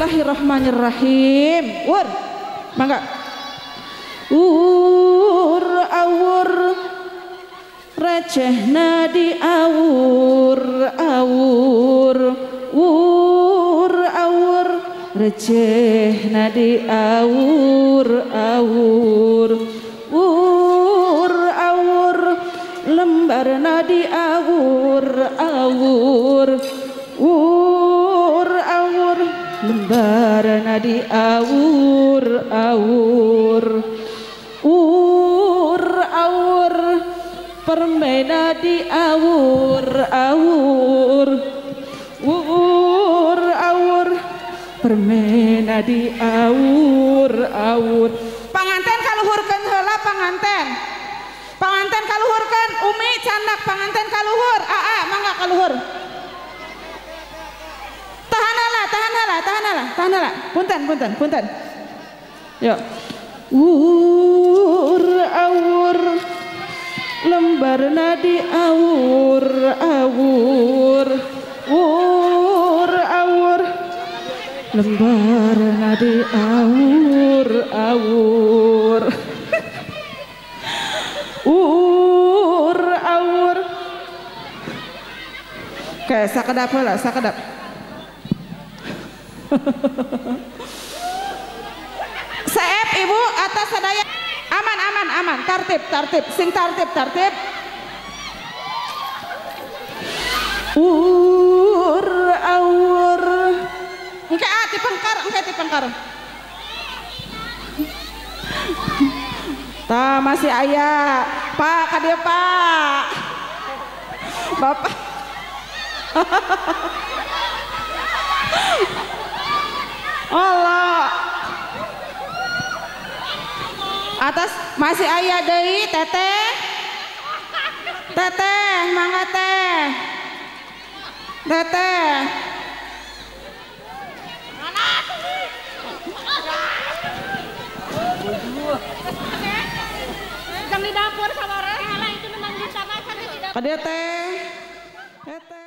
Bismillahirrahmanirrahim. Wur, mangga. Ur awur recehna di awur awur. Ur awur recehna di awur awur. Ur awur lembarna di awur awur. Ur awur lembarna di awur awur. Ur awur permena di awur awur. Ur awur permena di awur awur. Panganten kaluhurkeun heula panganten. Panganten kaluhurkeun Umi candak panganten kaluhur. Aa mangga kaluhur. Tahan heula, tahan heula, tahan heula, tahan heula. Punten, punten, punten. Yuk. Ur awur lembarna di awur awur. Ur awur lembarna di awur awur. Ur awur. Oke, sakedap heula, sakedap. Seep ibu atas sadaya. Aman aman aman, tartib tartib, sing tartib tartib. Ur awur. Engke ah tipengkar, engke tipengkar. Tah masih aya. Pak, ka dieu Pak. Bapak. Allah. Atas masih aya deui teteh. Teteh, mangga teh. Teteh. Di dapur sabar. Itu menang di tanah. Ka dieu teh. Teteh.